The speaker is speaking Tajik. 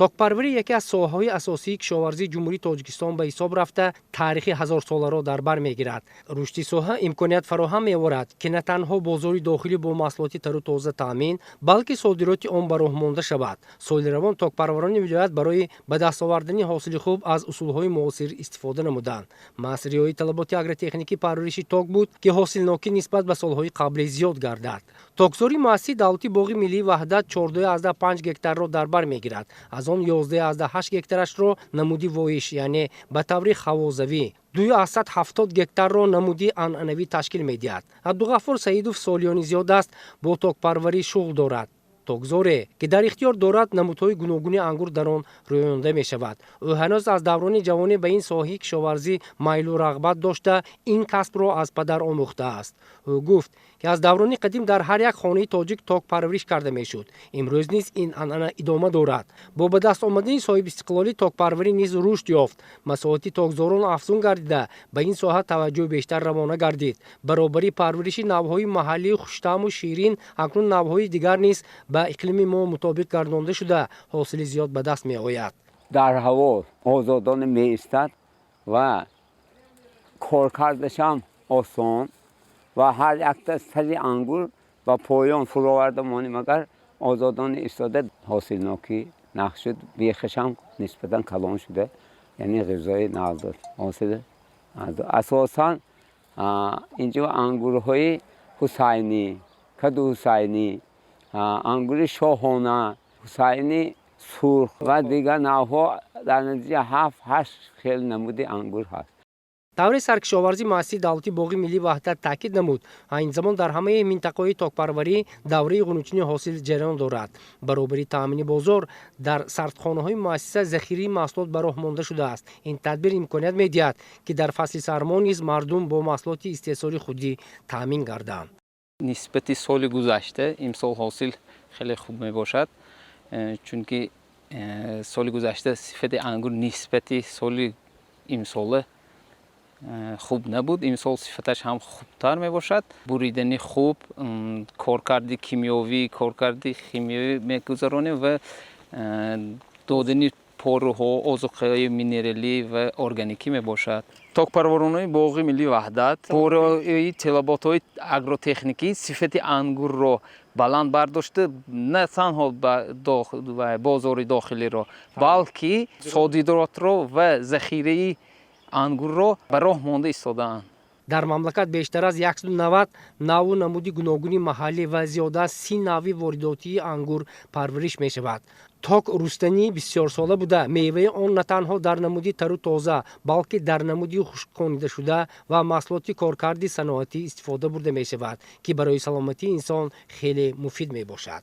Токпарварӣ яке аз соҳаҳои асосии кишоварзии Ҷумҳурии Тоҷикистон ба ҳисоб рафта, таърихи ҳазорсоларо дар бар мегирад. Рушди соҳа имконият фароҳам меорад, ки на танҳо бозори дохилӣ бо маҳсулоти тару тоза таъмин, балки содироти он ба роҳ монда шавад. Соли равон токпарварони вилоят барои ба даст овардани ҳосили хуб аз усулҳои муосир истифода намуданд. Маҳз риояи талаботи агротехникӣ парвариши ток буд, ки ҳосилнокӣ нисбат ба солҳои қаблӣ зиёд гардад. Токзори муассисаи давлатии боғи миллии Ваҳдат 14,5 гектарро дар бар мегирад. Аз он 11,8 гектарашро намуди воиш, яъне ба таври хавозавӣ, 2,70 гектарро намуди анъанавӣ ташкил медиҳад. Абдуғаффор Саидов солиёни зиёд аст бо токпарварӣ шуғл дорад. Токзоре, ки дар ихтиёр дорад, намудҳои гуногуни ангур дар он рӯёнда мешавад. Ӯ ҳанӯз аз даврони ҷавонӣ ба ин соҳаи кишоварзӣ майлу рағбат дошта, ин касбро аз падар омӯхтааст. Ӯ гуфт, ки аз даврони қадим дар ҳар як хонаи тоҷик ток парвариш карда мешуд. Имрӯз низ ин анъана идома дорад. Бо ба даст омадани соҳибистиқлолӣ токпарварӣ низ рушд ёфт. Масоҳати токзорон афзун гардида, ба ин соҳа таваҷҷӯҳ бештар равона гардид. Баробари парвариши навъҳои маҳаллии хуштаъму ширин, акнун навъҳои дигар низ ба иқлими мо мутобиқ гардонда шуда, ҳосили зиёд ба даст меояд. Дар ҳаво озодона меистад ва коркардашам осон ва ҳар якта сари ангур ба поён фуроварда монем, агар озодона истода, ҳосилнокӣ нағз шуд, бехашам нисбатан калон шуда, яъне ғизои нағз дод, ҳосили. Асосан инҷо ангурҳои Ҳусайнӣ, каду Ҳусайнӣ, ангури шоҳона, Ҳусайни сурх ва дигар навъҳо, дар натиҷа ҳафт ҳашт хел намуди ангур ҳаст. Тавре саркишоварзи муассисаи давлатии боғи миллии Ваҳдат таъкид намуд, айни замон дар ҳамаи минтақаҳои токпарварӣ давраи ғунучини ҳосил ҷараён дорад. Баробари таъмини бозор, дар сардхонаҳои муассиса захираи маҳсулот ба роҳ монда шудааст. Ин тадбир имконият медиҳад, ки дар фасли сармо низ мардум бо маҳсулоти истеҳсоли худӣ таъмин гарданд. Нисбати соли гузашта имсол ҳосил хеле хуб мебошад, чунки соли гузашта сифати ангур нисбати соли имсола хуб набуд. Имсол сифаташ ҳам хубтар мебошад. Буридани хуб, коркарди кимиёвӣ, коркарди химиявӣ мегузаронем ва додани поруҳо, озуқаҳои минералӣ ва органикӣ мебошад. Токпарваронои боғи миллии Ваҳдат бо риояи талаботҳои агротехникӣ сифати ангурро баланд бардошта, на танҳо бозори дохилиро, балки содиротро ва захираи ангурро ба роҳ монда истодаанд. Дар мамлакат бештар аз 190 навъу намуди гуногуни маҳаллӣ ва зиёда аз 30 навъи воридотии ангур парвариш мешавад. Ток рустании бисёрсола буда, меваи он на танҳо дар намуди тару тоза, балки дар намуди хушконидашуда ва маҳсулоти коркарди саноатӣ истифода бурда мешавад, ки барои саломатии инсон хеле муфид мебошад.